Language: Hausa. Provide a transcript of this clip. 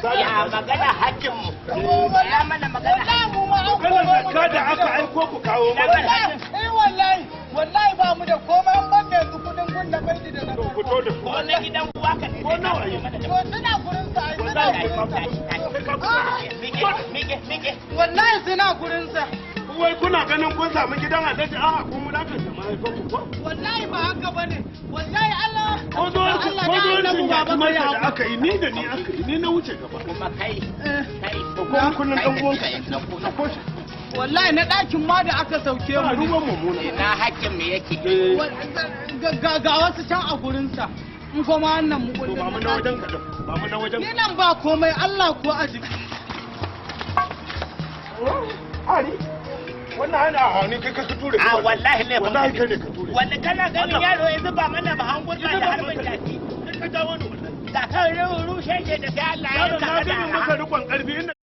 Ya magana hakkin mu? Ya mana magana. Wallahi mu ma an Maganar koro mu zakka da aka aiko ku kawo mana. Wallahi, eh, wallahi, wallahi ba mu da komai an ban da yanzu kudin gun da bai da na To fito da su. Ko na gidan uwa ka ne? Ko nawa yi? To suna gurin sa ai, suna Wallahi gurin sa. sai ka fito. Mike, mike, mike. Wallahi suna gurin sa. Wai kuna ganin kun samu gidan alhaji, a'a, kun wulakanta mahaifinku ko? Wallahi ba haka bane. Wallahi Allah. Ko zo Allah ko da zo Annabi ya baba kuma kai da hakuri. aka yi ni da ni aka yi ni na wuce gaba. Kuma kai, kai. Ko kullun dan uwanka ka ko shi. Wallahi na ɗakin ma da aka sauke Ba mu. ruwan mummuna. Ina hakkin mu yake? Eh, Ga wasu can a gurin sa. In kuma wannan mu to ba mu na wajen ka din. Ba mu na wajen Ni nan ba komai, Allah ko a jiki. Ari. Wannan ana hani kai ka ture. A wallahi ne. Wallahi kai ne ka ture. Wanda kana ganin yaro ya zuba mana bahan gurma da harbin jaki. Kai ka jawo ni wallahi. Da kan rushe da sai Allah ya Yaron na yanka gani ka maka da rikon karfi inda